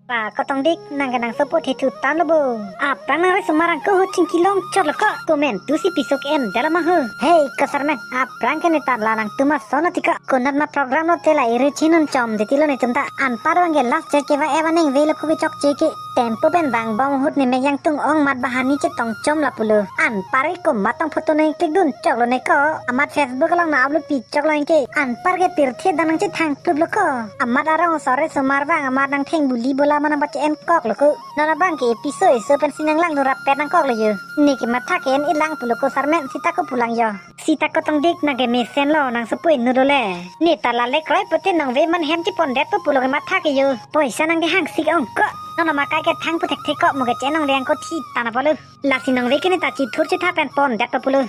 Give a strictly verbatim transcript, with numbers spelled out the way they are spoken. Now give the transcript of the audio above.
Ba, kotong dik, nang ke nang sopo thethu tan lo bo. Aphrang nang resomar angko ahut chingki longchot lo ko. Komantu si piso ke-en detlo ma ho. Hei, ko sarmen, aphrang ke ne ta la nangtum ason ati ko. Konat ma program lo te la iri chinun chom titi lo netum ta. Anpar abang ke last chance keva-e aning avelo ko kechokche ke. Tempo pen vangbom ahut ne mek jangtung ong mat bahani chetong chom lapulo. Anpar ke komat tong photo nangklik dun chok lo ne ko. Amat Facebook along nang-upload pi chok lo anke. Anpar ke pirthe adang nangchethang plup lo ko. Amat arong sore somar vang amat nangtheng buli bola ma nangpache-en kok lo ko. Non abang ke episode eso pensi nanglang dun rapet nangkok lo yo. Ne ke matha ke-en-et lang pulo ko sarmen, sita ko pulang yo. Sita kotong dik, nang ke mesen lo, nang sopo inut lo le. Ne ta la lekroi pote nangve man hem chepon detpo pulo ke matha ke yo. Poisa nang ke hangsik ong ko. Non ama kai ke thang pu thekthe ko, mo ke chenong deng ko thi tan apotlo. Lasi nangve ke ne ta chithur chitha pen pon detpo pulo.